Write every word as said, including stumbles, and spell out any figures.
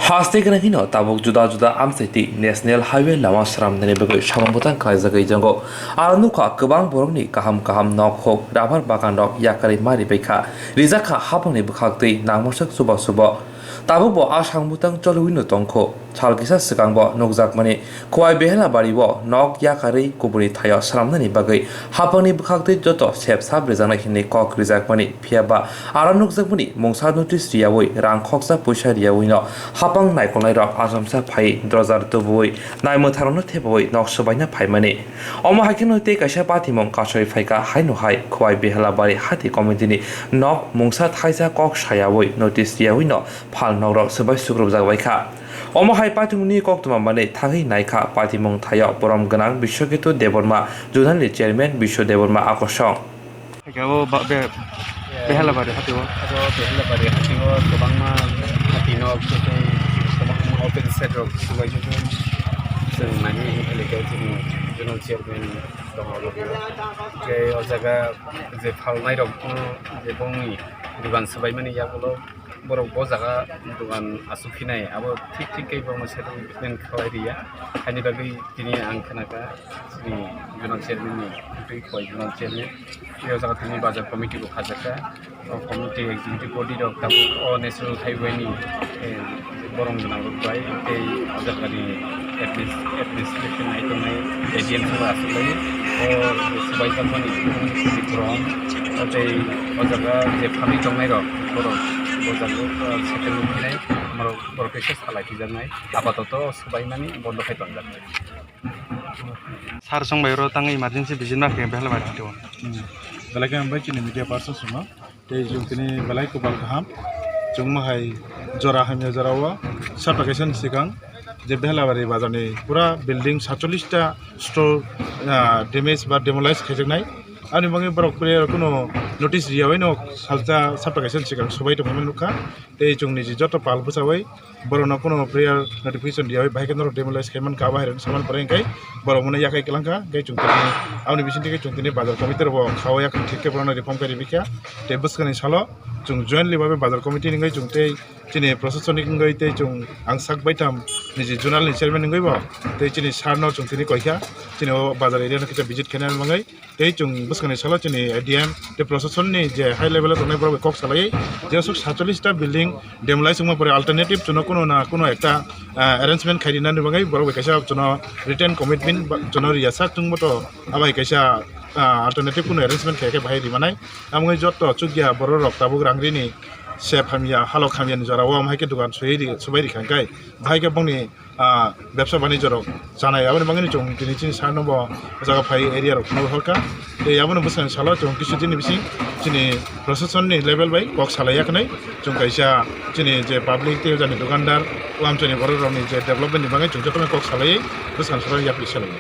Haste gwnang hino tabuk juda juda amchaitwi National Highway lama sramnani bagwi samung bwtang khlaijagwi tongo. Aro nukha kwbang borokni kaham kaham nok hok, rubber bagan rok yakarwi ma ribaikha, rijakha hapangni bwkhaktwi nangmoswk chuba chubo. Tabukbo a samung bwtang choliwino tongkho. Sal kisa swkangbo nukjakmani Khowai Behelabari o nok yakarwi kubuni thaio sramnani bagwi hapangni bwkhaktwi joto sep sap rijaknai hinwi kok rijakmani. Phiya ba aro nukjakmani mungsa notice riyawi, rang khoksa puisa riyawino hapang naikolnairok achomsa phaiwi drojar tubuwi naimwtharokno thepawi nok swbaina phaimani. Omo hai kheno tei kaisa patimung kasui phaikha, haino hai Khowai Behelabari hati committee ni nok mungsa thaisa kok sayawi notice riyawino phal nokrok swbai sukrubjak baikha. Omo hai patimungni koktwma manwi thangwi naikha patimung thaio borom gwnang Biswaketu Debbarma, Zonal ni chairman Biswa Debbarma akosong. Khe o ba-, be-, Behelabari hati o. Abo Behelabari hati o kwbangma hati nok tei kwbangma open shed rok swbaijak. Chwng nai hwnwi khe chini zonal chairman tongo. Tei o jaga je phalnai rok je bongni dugan swbaimani yagulo borok bo jaga dugan aswk phinai abo thik thik khe borokno settlement khlai riya. Haini bagwi tini ang khnakha chini zonal chairman ni twi khoi zonal chairman. Tei o jaga tini bazar committee bo khajakha. O committee executive body rok tabuk o national highway ni, eh, borong gwnang rok bai tei o jaga ni adminis-, administration nai tongnai A D M sabo aswk lai o swbai tongmani bumung ni bwrong tei o jaga je phalwi tongnai rok borok o jaga o settle wngkhinai borok, borok kaisa salai phijaknai apatoto swbaimani bondo khai tongjak. Sir, chwng bai oro tang emergency visit ma khe Behelabari hati o. Hmm. Belai khe hambai chini media person songno. Tei chwng tini belai kwbang kaham. Chwng ma hai jora hamya jora o sub location swkang je Behelabari bazar ni pura building satchollish ta store, ah, damage ba demolish khaijaknai. Ani bagwi borok prayer kuno notice riyawi no salsa sub location swkang subai tongmani nukha. Tei chwng niji joto pal bwchawi borokno kuno prayer notification riyawi bahai khe norok demolish khai mankha, abo hai rok saman pore hwnkhe borok mano yakhai kwlangkha. Hwnkhe chwng tini aboni bisingtwi khe chwng tini bazar committee rokbo khaui yakhai thik khe borokno reform khe ribikha. Tei bwskangni salo chwng jointly babe bazar committee ni wngwi chwng tei chini proshashanik wngwi tei chwng ang sak baitham niji zonal ni chairman wngwi bo tei chini sir no chwng tini koikha chini o bazar area no kisa visit khaina bagwi. Tei chwng bwskangni salo chini A D M tei proshashan ni je high level o tongnai borok bai kok salai je aswk satchollish ta building demolish wngma pore alternative chwngno kuno na kuno ekta, ah, arrangement khai rina ni bagwi borok bai kaisa chwngno written commitment ba chwngno riya sak chwngbo to abai kaisa, ah, alternative kuno arrangement khai khe bahai rimanai. Amoni joto chukya borok rok tabuk rang rini se phamya halok hamya ni jora o am hai khe dukan sui ri subai ri kha khe bahai khe bongni ah, bebsa banijyo rok chanai. Aboni bagwino chwng tini chini sir no bo o jaga phai area rok phunuk horkha. Tei abono bwskangni salo chwng kisu dini bising chini proshashan ni level bai kok salai yakhnai. Chwng kaisa chini je public tei o jani dukandar o amchaini borok rokni je development ni bagwi chwng jotono kok salaiwi bwskangni salo yapri salai.